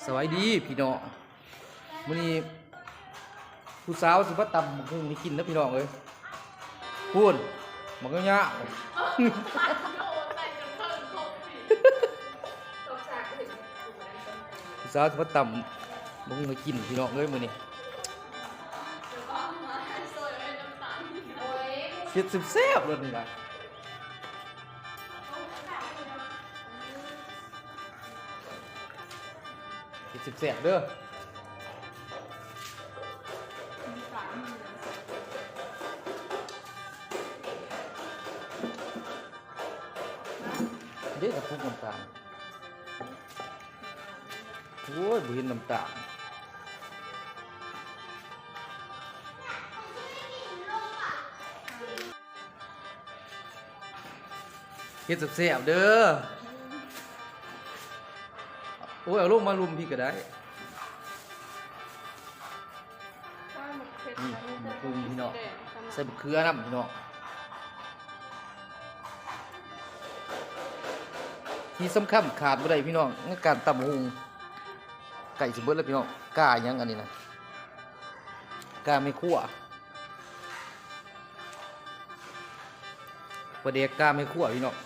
ສະບາຍດີພີ່ນ້ອງ ມື້ນີ້ຜູ້ສາວຊິມາຕຳບັກຫຸ່ງໃຫ້ກິນເດີພີ່ນ້ອງເອີຍ. ພຸ້ນ ບັກຍາວໆ ຜູ້ສາວຊິມາຕຳບັກຫຸ່ງໃຫ້ກິນພີ່ນ້ອງເອີຍ ມື້ນີ້ເຮັດແຊບໆ ໂລດນີ້ນະ. ເຮັດແຊບໆ ເດີ ເດ້ ກະປຸກນ້ຳຕານ. ໂອ້ຍ ບໍ່ເຫັນນ້ຳຕານ. ເຮັດແຊບໆ ເດີ. ໂອ້ຍ ເອົາລົງມາລຸ່ມພີ້ກະໄດ້. ນີ້ ໝາກຫຸ່ງພີ່ນ້ອງ ໃສ່ບັກເຂືອນຳພີ່ນ້ອງ. ທີ່ສຳຄັນຂາດບໍ່ໄດ້ພີ່ນ້ອງ ໃນການຕຳບັກຫຸ່ງ. ໃກ້ຊິເບິດແລ້ວພີ່ນ້ອງ. ກາຫຍັງອັນນີ້ນະ? ກາແມ່ຄົວ. ປາແດກກາແມ່ຄົວພີ່ນ້ອງ.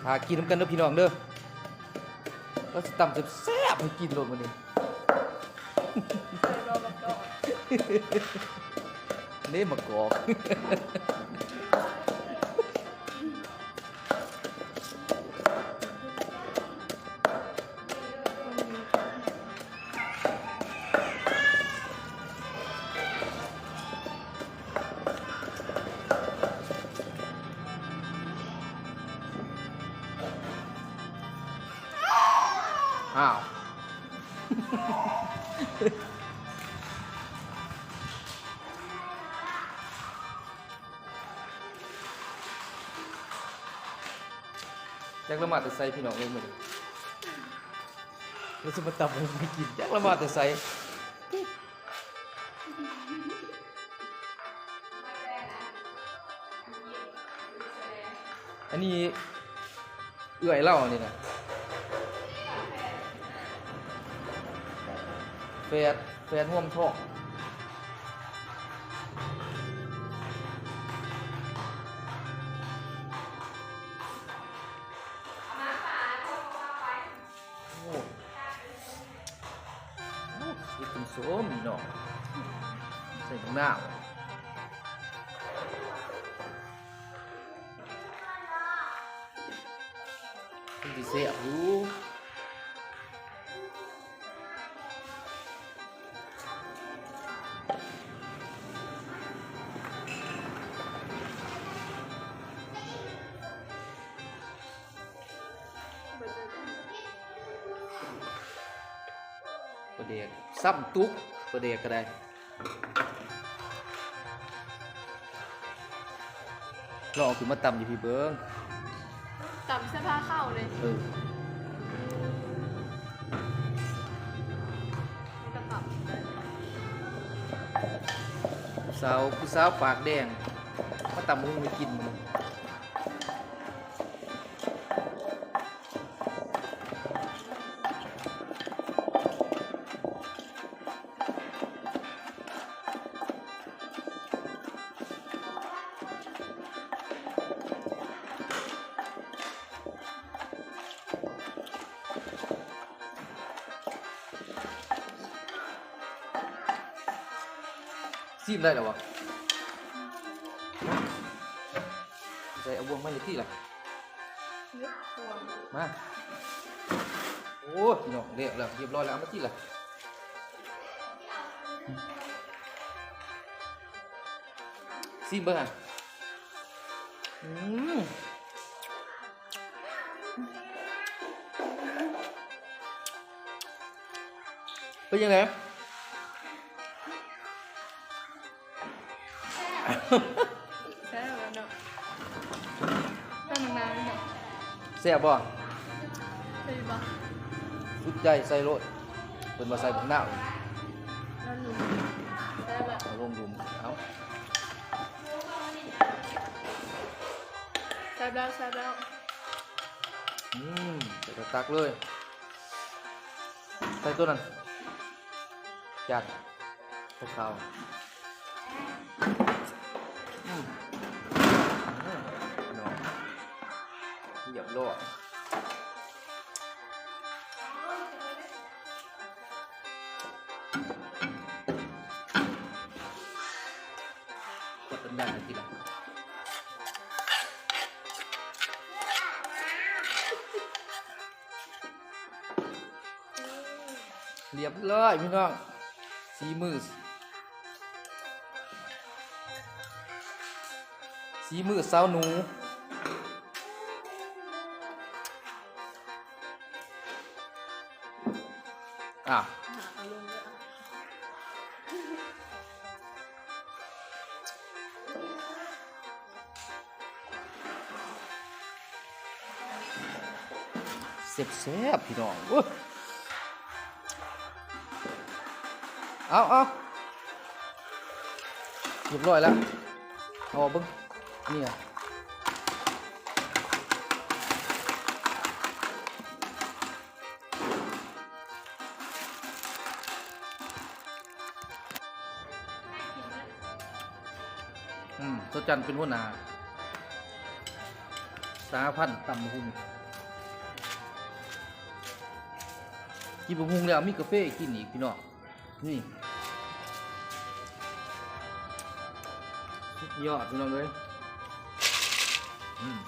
ຖ້າກິນນຳກັນເດີພີ່ນ້ອງເດີ. ລາວຊິຕຳແຊບໆ ໃຫ້ກິນໂລດມື້ນີ້. ເດ້ ໝາກກອກ. ອ້າວ ຈັກລະມາແຕ່ໃສພີ່ນ້ອງເອີຍ ມື້ນີ້ ລາວຊິມາຕຳໃຫ້ກິນ ຈັກລະມາແຕ່ໃສ. ອັນນີ້ເອື້ອຍລາວນີ້ນະ ແຝດ ແຝດຮ່ວມທ້ອງ. ໂອ້ ໂອ້ ເຮັດເປັນສົ້ມນີ້ເນາະ ໃສ່ບັກນາວ ຄືຊິແຊບຢູ່. ປາແດກຊ້ຳຕຸກ ປາແດກກະໄດ້ ລອງເອົາຂຶ້ນມາຕຳຢູ່ພີ້ເບິ່ງ ຕຳໃສ່ພາເຂົ້າເລີຍ ເອີ ນີ້ກະຕຳ ຜູ້ສາວ ຜູ້ສາວປາກແດງ ມາຕຳຫຸ່ງໃຫ້ກິນມື້ນີ້. ຊີມໄດ້ແລ້ວບໍ່? ໃສ່ ເອົາບ່ວງມາເຮັດຕິລະ. ມາ ໂອ້ຍ ພີ່ນ້ອງ ແລ້ວ ແລ້ວ ຮຽບຮ້ອຍແລ້ວ ເອົາມາຕິລະ. ຊີມເບິ່ງຫາ ອືມ ເປັນຈັ່ງໃດ? ແຊບເນາະ ແຊບບັກນາວເນາະ. ແຊບບໍ່? ເຜັດບໍ່? ສຸດໃຈໃສ່ໂລດ. ເພິ່ນວ່າໃສ່ບັກນາວ ແລ້ວໜຸ່ມ ແຊບແລ້ວ ເອົາລົງດຸ່ມ ເອົາ ແຊບແລ້ວ ແຊບແລ້ວ. ອືມ ໃສ່ກະຕັກເລີຍ ໃສ່ໂຕນັ້ນ ຈານ ຂາວໆ ອືມ ອືມ ຮຽບຮ້ອຍ ກົດອັນໃຫຍ່ກິນລະ. ຮຽບຮ້ອຍພີ່ນ້ອງ ສີມື ສີມືສາວໜູ ອາ ແຊບໆ ພີ່ນ້ອງ ໂອ້ຍ ເອົາໆ ຮຽບຮ້ອຍແລ້ວ ເອົາອອກເບິ່ງ ນີ້ນະ. ອືມ ສາວຈັນເປັນຫົວໜ້າສະຫະພັນຕຳບັກຫຸ່ງ ກິນບັກຫຸ່ງແລ້ວມີກາເຟກິນອີກ ພີ່ນ້ອງ. ນີ້ ສຸດຍອດ ພີ່ນ້ອງເອີຍ ອືມ.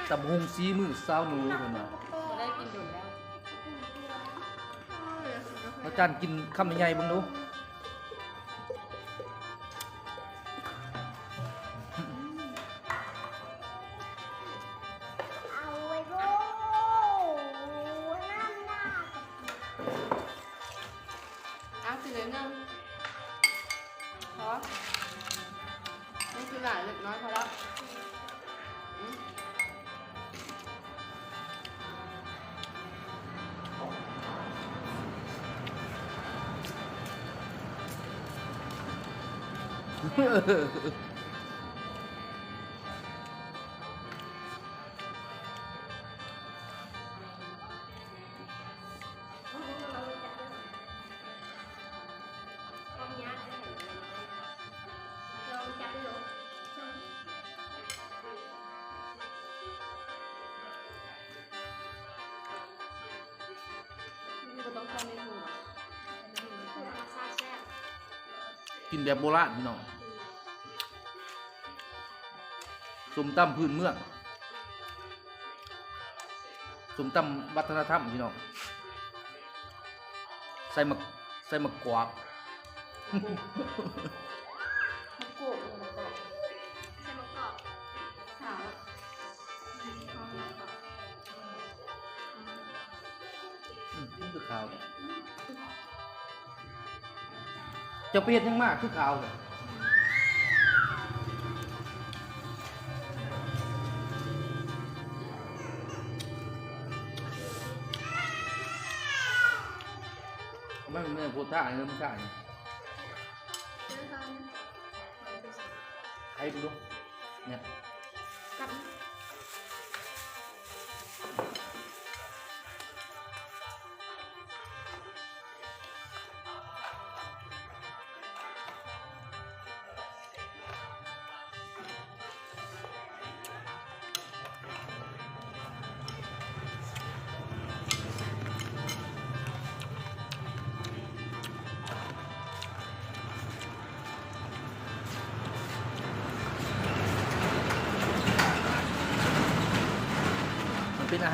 ຕຳບັກຫຸ່ງສີມືສາວໜູ ຕຳບັກຫຸ່ງສີມືສາວໜູ ເພິ່ນວ່າ ບໍ່ໄດ້ກິນດົນແລ້ວ ອາຈານກິນຄຳໃຫຍ່ໆ ເບິ່ງດູ. ເອົາ ກິນໜ້ອຍໜຶ່ງ ພໍ ມັນຄືຫຼາຍ ເລັກນ້ອຍພໍແລ້ວ ອືມ. ກິນແບບໂບລານ ພີ່ນ້ອງ. ສົ້ມຕຳພື້ນເມືອງ ສົ້ມຕຳວັດທະນະທຳ ພີ່ນ້ອງ ໃສ່ໝາກ ໃສ່ໝາກກອກ ໝາກກອກ ໝາກກອກ ໃສ່ໝາກກອກ ຂາວ ອືມ ມັນຄືຂາວແທ້. ເຈົ້າໄປເຮັດຫຍັງມາຄືຂາວແທ້? ມັນແມ່ນໂພດທ່າໃຫ້ມັນຊ້ານີ້ ໃຫ້ເບິ່ງດູ ແນບ ກັບ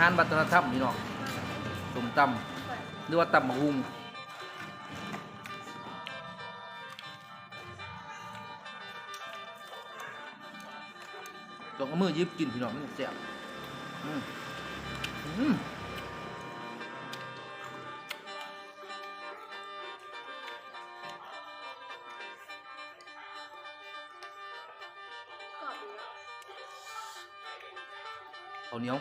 ງານວັດທະນະທຳພີ່ນ້ອງ ສົ້ມຕຳ ຫຼືວ່າຕຳບັກຫຸ່ງ ຕ້ອງເອົາມືຫຍິບກິນພີ່ນ້ອງ ມັນແຊບ ອືມ ອືມ. ເຂົ້າໜຽວ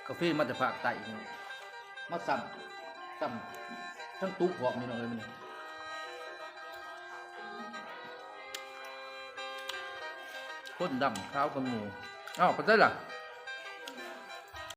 ກາເຟມາແຕ່ພາກໃຕ້ ມາຊ້ຳ ຊ້ຳທັງຕຸກພອມພີ່ນ້ອງເອີຍ ຄົນດຳຂາວກວ່າໝູ່. ອ້າວ ໄປໃສລະ?